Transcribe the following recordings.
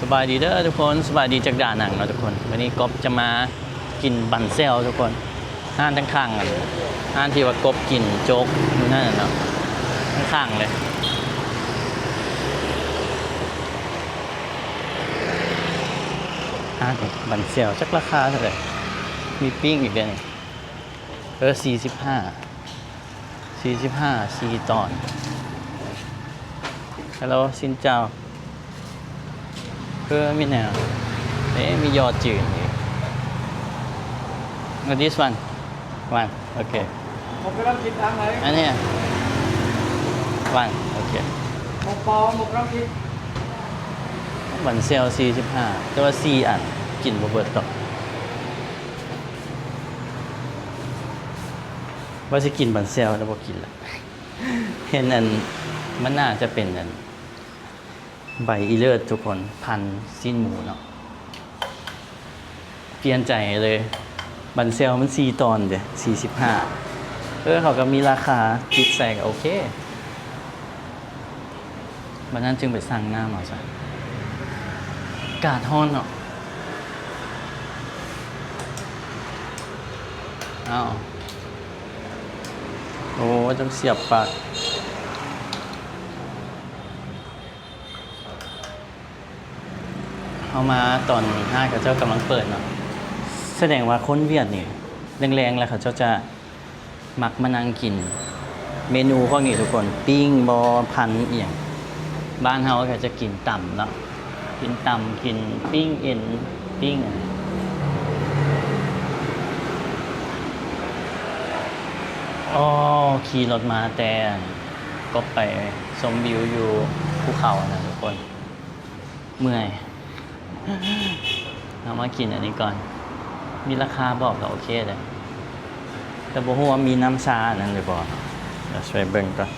ສະບາຍດີເດີທຸກຄົນ, ສະບາຍດີຈາກດານັງເນາະທຸກຄົນ. ວັນນີ້ກອບຈະມາກິນບັນແຊວທຸກຄົນ, ຮ້ານຂ້າງໆ ອັນ ຮ້ານທີ່ວ່າກອບກິນໂຈກຢູ່ນັ້ນນະເນາະ, ຂ້າງໆ ເລີຍ. ຮ້ານບັນແຊວ ຈັກລາຄາເທົ່າໃດ? ມີປີ້ງອີກເດ້ນີ້. ເອີ ສີ່ສິບຫ້າ ສີ່ສິບຫ້າ ສີ່ຕອນ. Hello, xin chào. ເອີ ມີແນວ ເອີ ມີຢໍຈືນອີກ. No, this one. One. Okay. ໝົກກະລຳຄິດທາງໃດ? ອັນນີ້ One. Okay. ໝົກເປົ່າ ໝົກກະລຳຄິດ. ບັນແຊວ ສີ່ສິບຫ້າ ແຕ່ວ່າ ສີ່ອັນ ກິນບໍ່ເບິດດອກ. ວ່າຊິກິນບັນແຊວ ແຕ່ບໍ່ກິນລະ. ເຫັນອັນ ມັນໜ້າຈະເປັນອັນ ໃບອີເລີດທຸກຄົນ ພັນຊີ້ນໝູເນາະ. ປ່ຽນໃຈເລີຍ, ບັນແຊວມັນສີ່ຕອນເດ້ ສີ່ສິບຫ້າ. ເອີ ເຂົາກໍມີລາຄາຕິດໃສ່ກໍໂອເຄ. ບັດນັ້ນຈຶ່ງໄປສັ່ງນ້ຳເອົາຊະ. ອາກາດຮ້ອນເນາະ. ອ້າວ ໂອ້ ຕ້ອງສຽບປາກ. ເຮົາມາຕອນຮ້ານເຂົາເຈົ້າກຳລັງເປີດເນາະ, ສະແດງວ່າຄົນຫວຽດນີ້ແລງໆ ແລ້ວເຂົາເຈົ້າຈະ ມັກມານັ່ງກິນເມນູພວກນີ້ທຸກຄົນ, ປີ້ງບໍ ພັນອີ່ຫຍັງ. ບ້ານເຮົາກໍຈະກິນຕຳເນາະ, ກິນຕຳ ກິນປີ້ງເອັນ ປີ້ງ ອໍ ຂີ່ລົດມາແຕ່ ກໍໄປຊົມວິວຢູ່ພູເຂົານະທຸກຄົນ. ເມື່ອຍ. ເຮົາມາກິນອັນນີ້ກ່ອນ, ມີລາຄາບອກກໍໂອເຄເດ້, ແຕ່ບໍ່ຮູ້ວ່າມີນ້ຳຊາອັນນັ້ນຫຼືບໍ່. ດຽວຊ່ວຍເບິ່ງກ່ອນ,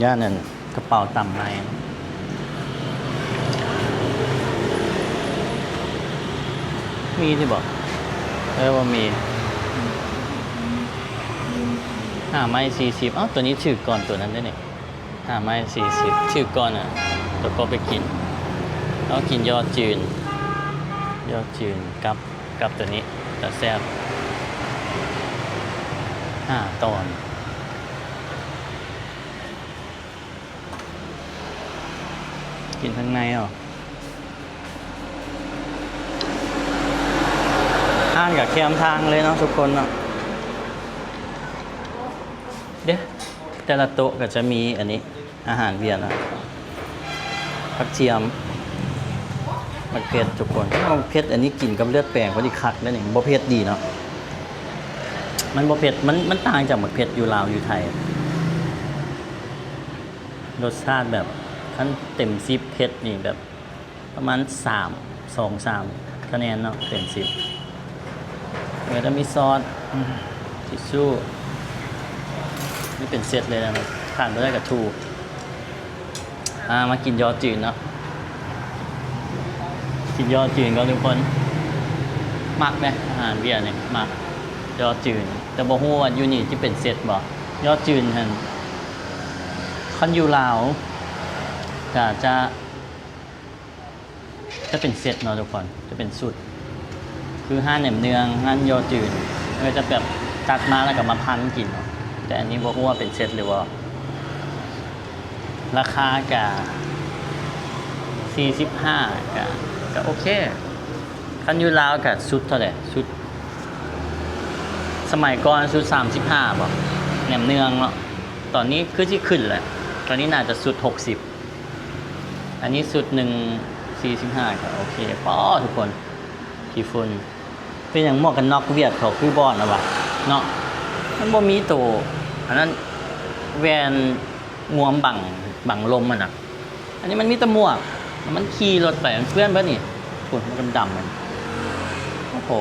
ຢ້ານອັນກະເປົາຕຳໄມ້. ມີຕິບໍ່? ເອີ ບໍ່ມີ. ຫ້າໄມ້ສີ່ສິບ. ເອົ້າ ຕົວນີ້ຖືກກ່ອນຕົວນັ້ນເດ້ນີ້. ຫ້າໄມ້ສີ່ສິບ ຖືກກ່ອນນະ, ແລ້ວກໍໄປກິນ. ເຮົາກິນຢໍຈືນ, ຢໍຈືນກັບ ກັບຕົວນີ້ ແລ້ວແຊບ. ຫ້າຕອນ ກິນທາງໃນເອົາ. ຮ້ານກໍແຄມທາງເລີຍເນາະທຸກຄົນເນາະ. ເດ້ ແຕ່ລະໂຕະກໍຈະມີອັນນີ້ ອາຫານຫວຽດນະ, ຜັກທຽມ ໝາກເຜັດທຸກຄົນ. ເອົາ ເຜັດອັນນີ້ກິນກັບເລືອດແປງພໍດີຄັກເດ້ນີ້, ບໍ່ເຜັດດີເນາະ. ມັນບໍ່ເຜັດ, ມັນ ມັນຕ່າງຈາກໝາກເຜັດຢູ່ລາວຢູ່ໄທ. ລົດຊາດແບບ ຄັນເຕັມສິບເຜັດນີ້ແບບ ປະມານສາມ ສອງສາມຄະແນນເນາະ ເຕັມສິບ. ເອີ ແລ້ວມີຊອດ ອືມ ທິດຊູ້ ນີ້ເປັນເຊັດເລີຍນະ, ຂາດບໍ່ໄດ້ກໍທູ. ອ່າ ມາກິນຢໍຈືນເນາະ, ກິນຢໍຈືນກ່ອນທຸກຄົນ. ມັກເດ້ ອາຫານຫວຽດນີ້ ມັກຢໍຈືນ, ແຕ່ບໍ່ຮູ້ວ່າຢູ່ນີ້ຊິເປັນເຊັດບໍ່. ຢໍຈືນຫັ້ນ ຄັນຢູ່ລາວ ກໍຈະ ຈະເປັນເຊັດເນາະທຸກຄົນ, ຈະເປັນຊຸດ ຄືຮ້ານແໜມເນືອງ ຮ້ານຢໍຈືນ ກໍຈະແບບຕັດມາແລ້ວກໍມາພັນກິນເນາະ. ແຕ່ອັນນີ້ບໍ່ຮູ້ວ່າເປັນເຊັດຫຼືບໍ່. ລາຄາກະສີ່ສິບຫ້າ ກະ ກະໂອເຄ. ຄັນຢູ່ລາວກະຊຸດເທົ່າໃດ? ຊຸດ ສະໄໝກ່ອນຊຸດສາມສິບຫ້າບໍ? ແໜມເນືອງເນາະ. ຕອນນີ້ຄືຊິຂຶ້ນແຫຼະ, ຕອນນີ້ໜ້າຈະຊຸດຫົກສິບ. ອັນນີ້ຊຸດໜຶ່ງສີ່ສິບຫ້າ ກໍໂອເຄ. ປ້າ ທຸກຄົນ ຂີ້ຝຸ່ນ. ເປັນຫຍັງໝວກກັນນັອກຫວຽດເຂົາຄືບອດແລ້ວວະເນາະ? ມັນບໍ່ມີໂຕ ອັນນັ້ນ ແວ່ນງວມບັງ ບັງລົມຫັ້ນນະ. ອັນນີ້ມັນມີແຕ່ໝວກ, ມັນຂີ່ລົດໄປມັນເປື້ອນເບິດນີ້. ໂອ້ ມັນດຳໆ ມັນ ໂອ້ໂຫ.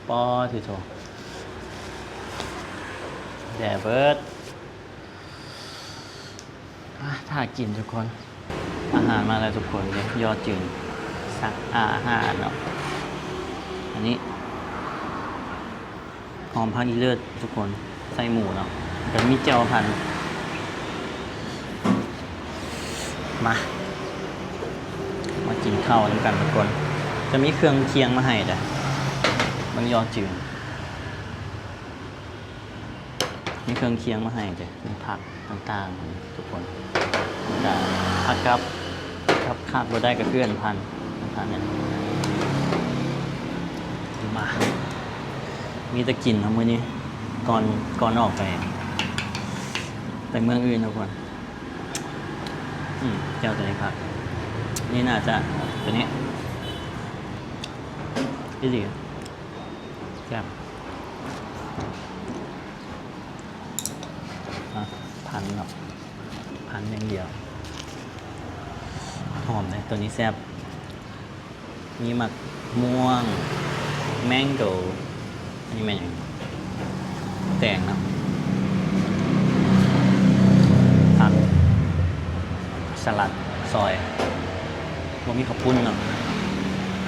ປາຕິໂທ ແດ່ເບີດ. ອ່າ ຖ້າກິນທຸກຄົນ, ອາຫານມາແລ້ວທຸກຄົນເດ້. ຢໍຈືນ ສັກອາຫານເນາະ. ອັນນີ້ ຫອມຜັກອີເລີດທຸກຄົນ, ໃສ່ໝູເນາະ. ກໍມີແຈ່ວພັນ. ມາ ມາກິນເຂົ້ານຳກັນທຸກຄົນ. ຈະມີເຄື່ອງຄຽງມາໃຫ້ເດີ້ ເບິ່ງ ຍໍຈືນ. ມີເຄື່ອງຄຽງມາໃຫ້ເດີ້ ມີຜັກຕ່າງໆ ທຸກຄົນ. ແລ້ວກະຜັກກັບ ກັບຂາດບໍ່ໄດ້ກໍຄືອັນພັນ ອັນພັນນີ້. ມາ ມີແຕ່ກິນເນາະມື້ນີ້ ກ່ອນ ກ່ອນອອກໄປ ໄປເມືອງອື່ນທຸກຄົນ. ອືມ ແຈ່ວຕົວນີ້ຄັກ. ນີ້ໜ້າຈະຕົວນີ້ ອີ່ຫຼີ ແຊບ. ອະ ພັນເນາະ ພັນຢ່າງດຽວ. ຫອມເດ້ ຕົວນີ້ແຊບ. ມີໝາກມ່ວງ ແມງໂກ ອັນນີ້ແມ່ນຫຍັງ? ແຕງເນາະ ຜັກ ສະຫຼັດ ຊອຍ. ບໍ່ມີເຂົ້າປຸ້ນເນາະ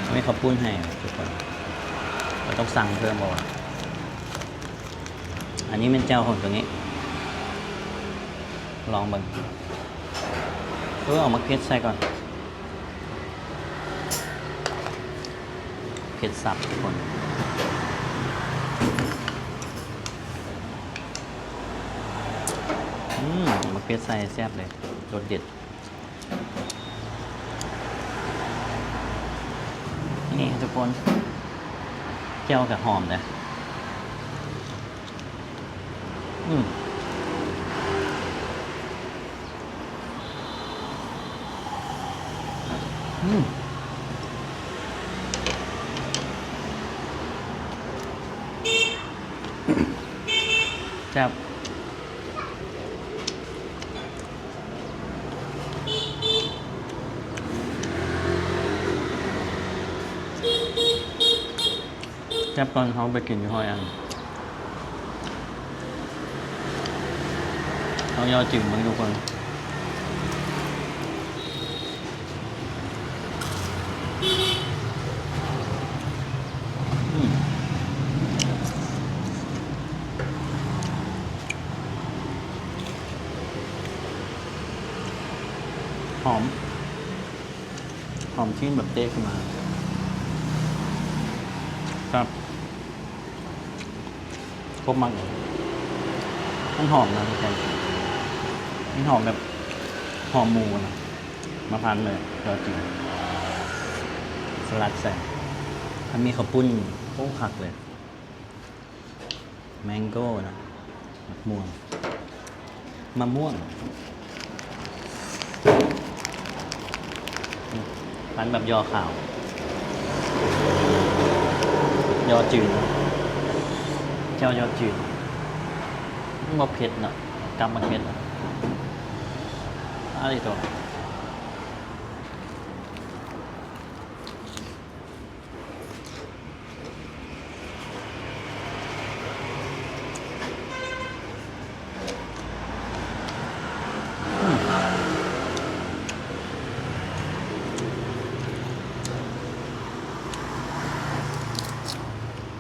ບໍ່ມີເຂົ້າປຸ້ນໃຫ້ທຸກຄົນ. ເຮົາຕ້ອງສັ່ງເພີ່ມບໍ່ວະ? ອັນນີ້ແມ່ນແຈ່ວຂອງຕົວນີ້ ລອງເບິ່ງ. ເອີ ເອົາໝາກເຜັດໃສ່ກ່ອນ. ເຜັດສັບທຸກຄົນ. ອືມ ໝາກເຜັດໃສ່ແຊບເລີຍ ລົດເດັດ. ນີ້ທຸກຄົນ ແຈ່ວກໍຫອມເດ້. ອືມ ອືມ ແຊບ. ແຊບຕອນເຮົາໄປກິນຢູ່ຫ້ອຍອັນ ເຮົາຍໍຈືນເບິ່ງທຸກຄົນ. ອືມ ຫອມ ຫອມຊີ້ນແບບເຕະຂຶ້ນມາ ແຊບ. ໂຄດມັກເລີຍ ມັນຫອມນະທຸກຄົນ ມັນຫອມແບບຫອມໝູນະ. ມາພັນເລີຍ ເຈົ້າຈິງ ສະຫຼັດໃສ່ ຄັນມີເຂົ້າປຸ້ນ ໂອ້ ຄັກເລີຍ. ແມງໂກນະ ໝາກມ່ວງ ມະມ່ວງ ອືມ ພັນແບບຍໍຂາວ ຍໍຈືນ ແຈ່ວຍໍຈືນ. ມັນບໍ່ເຜັດເນາະ ກັບມາເຜັດ ອາລິໂຕ.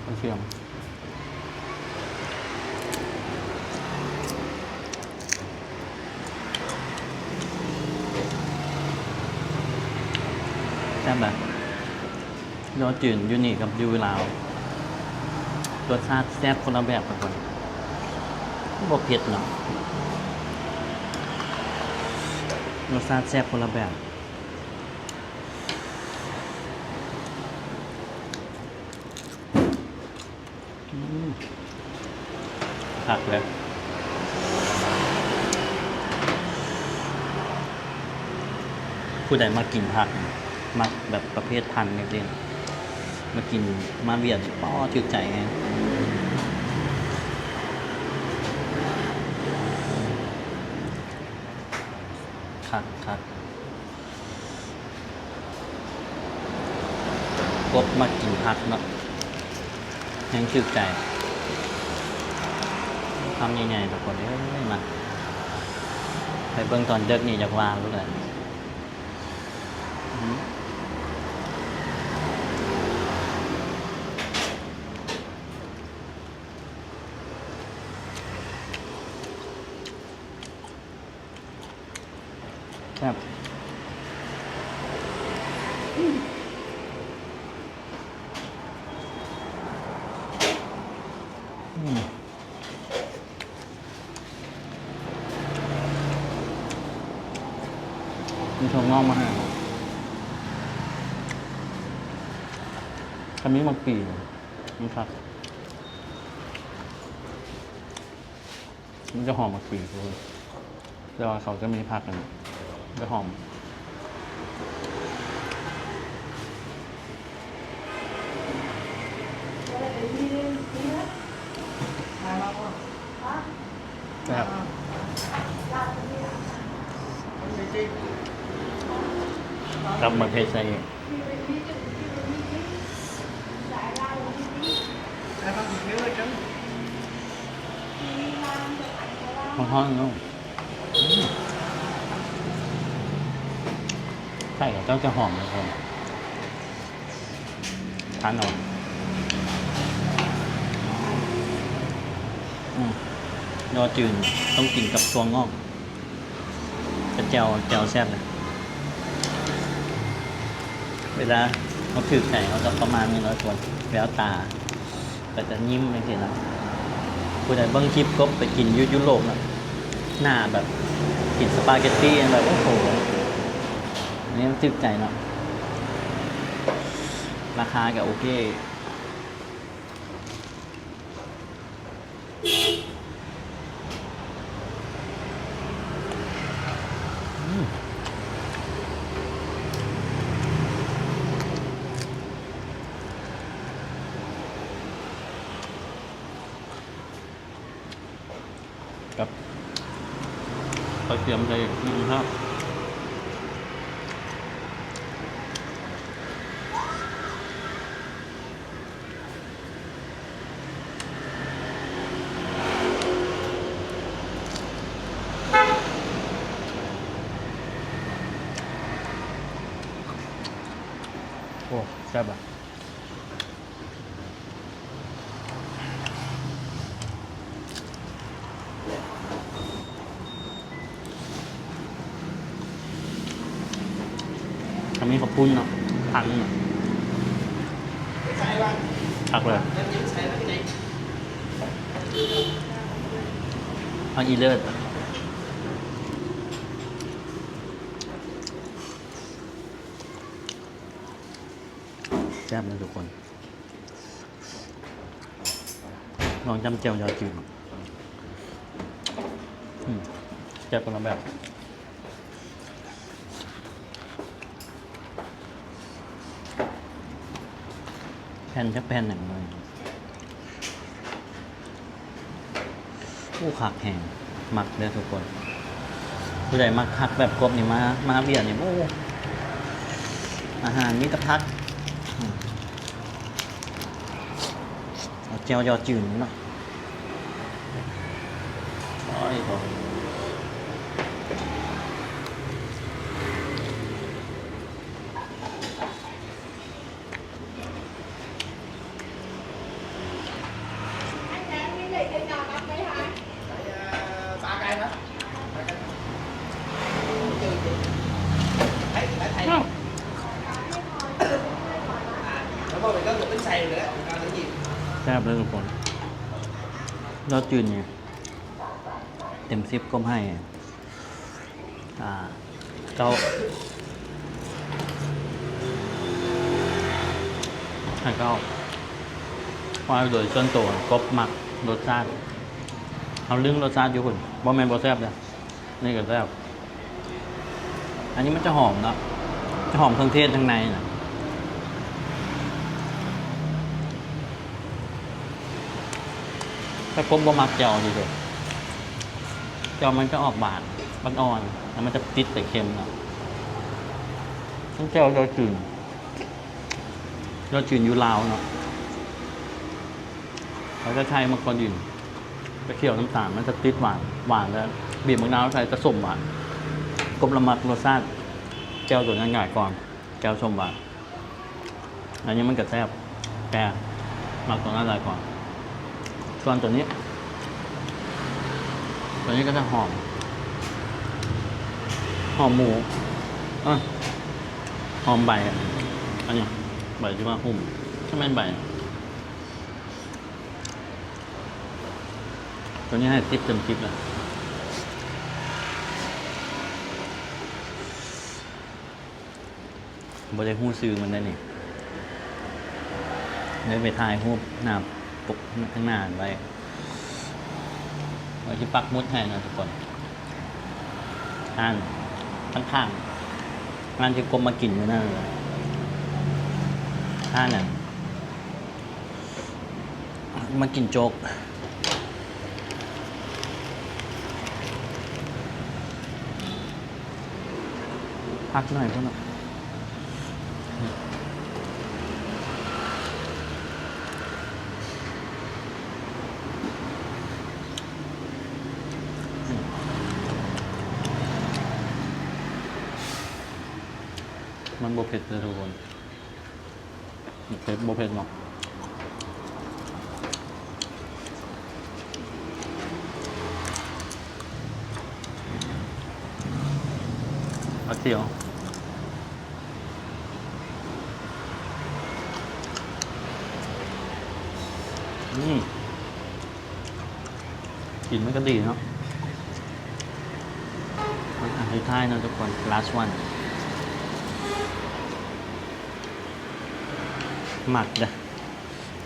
ກະທຽມ ແຊບນະ. ຍໍຈືນຢູ່ນີ້ກັບຢູ່ລາວ ລົດຊາດແຊບຄົນລະແບບກັນ ບໍ່ເຜັດເນາະ ລົດຊາດແຊບຄົນລະແບບ. ອືມ ຄັກເລີຍ. ຜູ້ໃດມັກກິນຜັກ ມັກແບບປະເພດພັນຈັ່ງຊີ້ ມາກິນ ມາວຽດນີ້ ປາ ຖືກໃຈແຮງ ຄັກໆ. ກົບມັກກິນຜັກເນາະ ແຮງຖືກໃຈ ຄຳໃຫຍ່ໆ ທຸກຄົນເອີຍ ມາ ໄປເບິ່ງຕອນເດິກນີ້ ຢາກວ່າເລີຍ. ແຊບ ອືມ ມີຖົ່ວງອກມາໃຫ້ ຄັນມີໝາກປີ ມັນຄັກ. ມັນຈະຫອມໝາກປີ ແຕ່ວ່າເຂົາຈະມີຜັກອັນນີ້ ຈະຫອມ ແຊບ ຕຳໝາກເຜັດໃສ່ອີກ. ຮ້ອນໆເນາະ ໄສ້ເຂົາເຈົ້າຈະຫອມເລີຍ ທານເອົາ ອືມ ຍໍຈືນຕ້ອງກິນກັບຖົ່ວງອກ. ກະແຈ່ວ ແຈ່ວແຊບເລີຍ ເວລາເຮົາຖືກໃຈ ເຮົາກະປະມານນີ້ເນາະທຸກຄົນ ແວວຕາກະຈະຍິ້ມຈັ່ງຊີ້ນະ. ຜູ້ໃດເບິ່ງຄລິບກົບໄປກິນຢູ່ຢູໂຣບນະ ໜ້າແບບກິນສະປາເກັດຕີ ແບບ ໂອ້ໂຫ ອັນນີ້ມັນຖືກໃຈເນາະ ລາຄາກະໂອເຄ. ອືມ ກັບກະທຽມໃສ່ອີກ ອືມ ຄັບ. ໂອ້ ແຊບຫຼາຍ. ອັນນີ້ເຂົ້າປຸ້ນເນາະ ທັງເນາະ ຄັກເລີຍ ເອົາອີເລີດ ແຊບເລີຍທຸກຄົນ. ລອງຈ້ຳແຈ່ວຢໍ້ຈືນ ອືມ ແຊບຄົນລະແບບ ແຜ່ນຈັກແຜ່ນໜຶ່ງເບິ່ງ. ໂອ້ ຄັກແຮງ ມັກເດີທຸກຄົນ ຜູ້ໃດມັກຜັກແບບກົບນີ້ ມາ ມາວຽດນີ້ ໂອ້ ອາຫານມີແຕ່ຜັກ ອືມ ເອົາແຈ່ວຢໍ້ຈືນເນາະ ໂອ້ຍ. ແຊບເລີຍທຸກຄົນ ຢໍ້ຈືນນີ້ ເຕັມສິບກົບໃຫ້ ອ່າ ເກົ້າ ໃຫ້ເກົ້າ ເພາະວ່າໂດຍສ່ວນໂຕກົບມັກລົດຊາດ ເຮົາລຶ້ງລົດຊາດຢູ່ພຸ້ນ ບໍ່ແມ່ນບໍ່ແຊບເດ້ ນີ້ກະແຊບ ອັນນີ້ມັນຈະຫອມເນາະ ຈະຫອມເຄື່ອງເທດທາງໃນນະ ແຕ່ກົບບໍ່ມັກແຈ່ວຊິເດ ແຈ່ວມັນຈະອອກຫວານອ່ອນໆ ແລ້ວມັນຈະຕິດໄປເຄັມເນາະ ມັນແຈ່ວຢໍ້ຈືນ ຢໍ້ຈືນຢູ່ລາວເນາະ ເຂົາຈະໃສ່ໝາກຖົ່ວດິນ ຈະຂ້ຽວນ້ຳຕານ ມັນຈະຕິດຫວານ ຫວານ ແລ້ວບີບໝາກນາວໃສ່ຈະສົ້ມຫວານ ກົບລະມັກລົດຊາດແຈ່ວໂຕນັ້ນຫຼາຍກວ່າ ແຈ່ວສົ້ມຫວານ ອັນນີ້ມັນກະແຊບ ແຕ່ມັກໂຕນັ້ນຫຼາຍກວ່າ ສ່ວນໂຕນີ້ ໂຕນີ້ກະຈະຫອມ ຫອມໝູ ເອີ ຫອມໃບ ອັນນີ້ ໃບທີ່ວ່າຫຸ່ມ ບໍ່ແມ່ນໃບ ຕົວນີ້ໃຫ້ສິບເຕັມສິບເລີຍ. ບໍ່ໄດ້ຮູ້ຊື່ມັນໄດ໋ນີ້ ເລີຍໄປຖ່າຍຮູບໜ້າປົກ ທາງໜ້າໄວ້ ວ່າຊິປັກໝຸດໃຫ້ນະທຸກຄົນ. ຮ້ານຂ້າງໆ ຮ້ານທີ່ກົບມາກິນມື້ນັ້ນ ຮ້ານນັ້ນ ມາກິນໂຈກ ພັກໜ້ອຍພຸ້ນເນາະ. ມັນບໍ່ເຜັດເດີທຸກຄົນ. ເຜັດ ບໍ່ເຜັດເນາະ ອາທ່ຽວ ອືມ ກິ່ນມັນກະດີເນາະ. ອັນສຸດທ້າຍເນາະທຸກຄົນ last one. ມັກເດີ້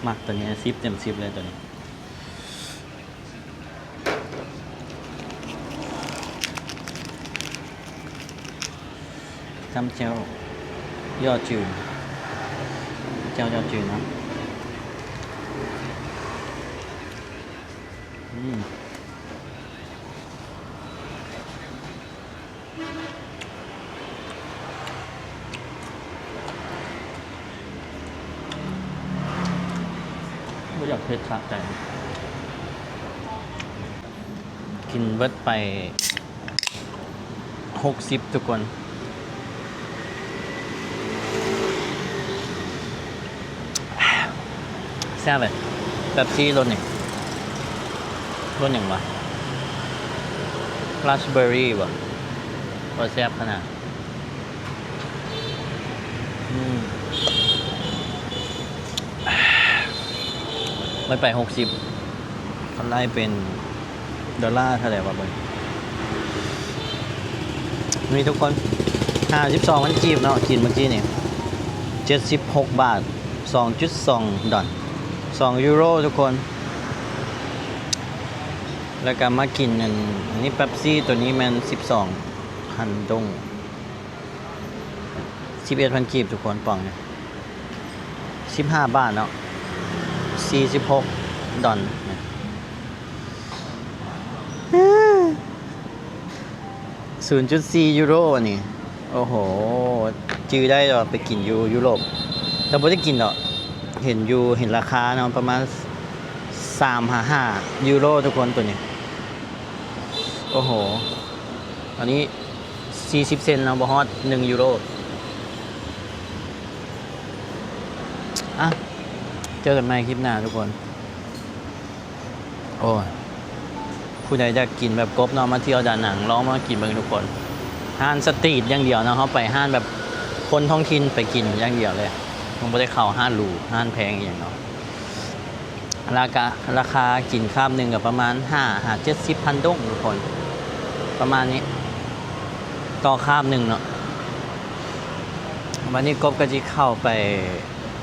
ມັກຕົວນີ້ ສິບເຕັມສິບເລີຍຕົວນີ້. ຈ້ຳແຈ່ວຢໍ້ຈືນ ແຈ່ວຢໍ້ຈືນເນາະ. ອືມ ບໍ່ຢາກເຜັດ ສະໃຈ. ກິນເບິດໄປຫົກສິບທຸກຄົນ. ແຊບເລີຍ ເປັບຊີລົດນີ້ ລົດຫຍັງວະ ລາສເບີຣີບໍ ວ່າແຊບຂະໜາດ. ອືມ ໄປ ໄປຫົກສິບ ຄັນໄລ່ເປັນ ໂດລາເທົ່າໃດວະເບິ່ງ ນີ້ທຸກຄົນ ຫ້າສິບສອງພັນກີບເນາະ ກິນເມື່ອກີ້ນີ້ ເຈັດສິບຫົກບາດ ສອງຈຸດສອງດອນ ສອງຢູໂຣທຸກຄົນ. ແລ້ວກະມາກິນອັນ ອັນນີ້ເປັບຊີ ໂຕນີ້ແມ່ນສິບສອງພັນດົງ ສິບເອັດພັນກີບທຸກຄົນ ປ່ອງນີ້ ສິບຫ້າບາດເນາະ ສີ່ສິບຫົກດອນ ສູນຈຸດສີ່ຢູໂຣນີ້. ໂອ້ໂຫ ຈື່ໄດ້ວ່າໄປກິນຢູ່ຢູໂຣບ ແຕ່ບໍ່ໄດ້ກິນດອກ ເຫັນຢູ່ ເຫັນລາຄາເນາະ ປະມານສາມຫາຫ້າຢູໂຣທຸກຄົນ ໂຕນີ້. ໂອ້ໂຫ ອັນນີ້ສີ່ສິບເຊັນເນາະ ບໍ່ຮອດໜຶ່ງຢູໂຣ. ອ່ະ ເຈີກັນໃໝ່ຄລິບໜ້າທຸກຄົນ. ໂອ້ຍ ຜູ້ໃດຢາກກິນແບບກົບເນາະ ມາທ່ຽວດານັງ ລອງມາກິນເບິ່ງທຸກຄົນ. ຮ້ານສະຕຣີດຢ່າງດຽວເນາະ ເຮົາໄປຮ້ານແບບຄົນທ້ອງຖິ່ນໄປກິນຢ່າງດຽວເລີຍ ຍັງບໍ່ໄດ້ເຂົ້າຮ້ານຫຼູ ຮ້ານແພງອີ່ຫຍັງເນາະ. ລາຄາ ລາຄາກິນຄາບໜຶ່ງກໍປະມານຫ້າຫາເຈັດສິບພັນດົງທຸກຄົນ ປະມານນີ້ ຕໍ່ຄາບໜຶ່ງເນາະ. ບັດນີ້ກົບກໍຊິເຂົ້າໄປ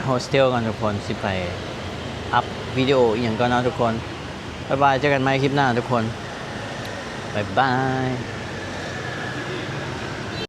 ໂຮສເທວກ່ອນທຸກຄົນ ຊິໄປອັບວິດີໂອອີ່ຫຍັງກ່ອນເນາະທຸກຄົນ. ບາຍບາຍ ເຈີກັນໃໝ່ຄລິບໜ້າທຸກຄົນ ບາຍບາຍ.